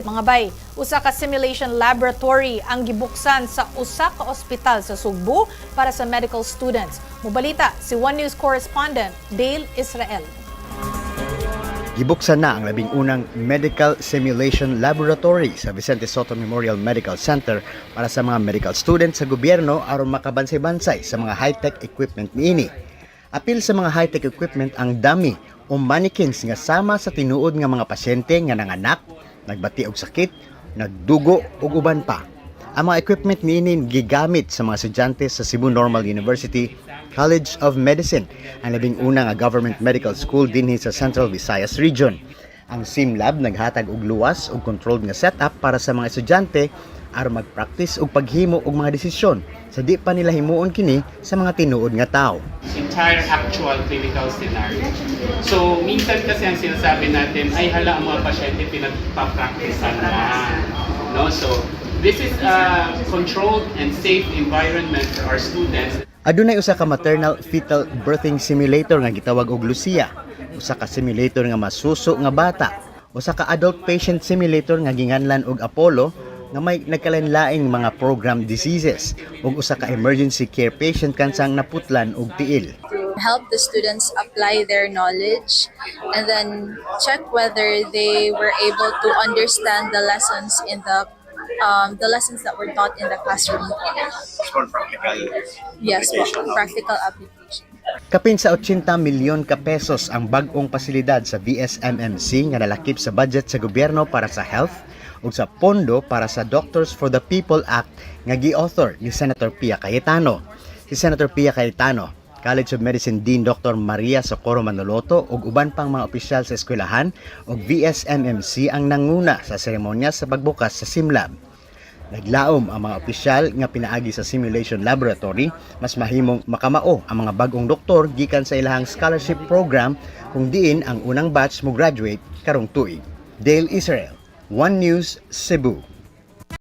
Mga bay, usa ka simulation laboratory ang gibuksan sa usa ka ospital sa Sugbo para sa medical students. Mubalita si One News correspondent Dale Israel. Gibuksan na ang 11 na Medical Simulation Laboratory sa Vicente Sotto Memorial Medical Center para sa mga medical students sa gobyerno aron makabansay-bansay sa mga high-tech equipment niini. Apil sa mga high-tech equipment ang dummy o mannequins nga sama sa tinuod nga mga pasyente nga nanganak, nagbati og sakit, nagdugo ug uban pa. Ang mga equipment niini gigamit sa mga estudyante sa Cebu Normal University College of Medicine, ang 11 na nga government medical school dinhi sa Central Visayas Region. Ang SimLab naghatag og luwas ug controlled nga setup para sa mga estudyante aron mag-practice og paghimo og mga desisyon sa di pa nila himuon kini sa mga tinuod nga tawo. Entire actual clinical scenario. So, minsan kasi ang sinasabi natin ay, hala, ang mga pasyente pinagpa-practicean na. No? So, this is a controlled and safe environment for our students. Adunay usa ka maternal fetal birthing simulator nga gitawag og Lucia, usa ka simulator nga masuso nga bata, usa ka adult patient simulator nga ginganlan og Apollo nga may nagkalain-laing mga program diseases ug usa ka emergency care patient kansang naputlan og tiil. To help the students apply their knowledge and then check whether they were able to understand the lessons that were taught in the classroom. Yes, po, practical application. Kapin sa 80 milyon ka pesos ang bag-ong pasilidad sa VSMMC nga nalakip sa budget sa gobyerno para sa health ug sa pondo para sa Doctors for the People Act nga gi-author ni Senator Pia Cayetano. Si Senator Pia Cayetano, College of Medicine Dean Dr. Maria Socorro Manoloto ug uban pang mga opisyal sa eskwelahan ug VSMMC ang nanguna sa seremonya sa pagbukas sa SimLab. Naglaom ang mga opisyal nga pinaagi sa simulation laboratory, mas mahimong makamao ang mga bag-ong doktor gikan sa ilahang scholarship program kung diin ang unang batch mo graduate karong tuig. Dale Israel, One News, Cebu.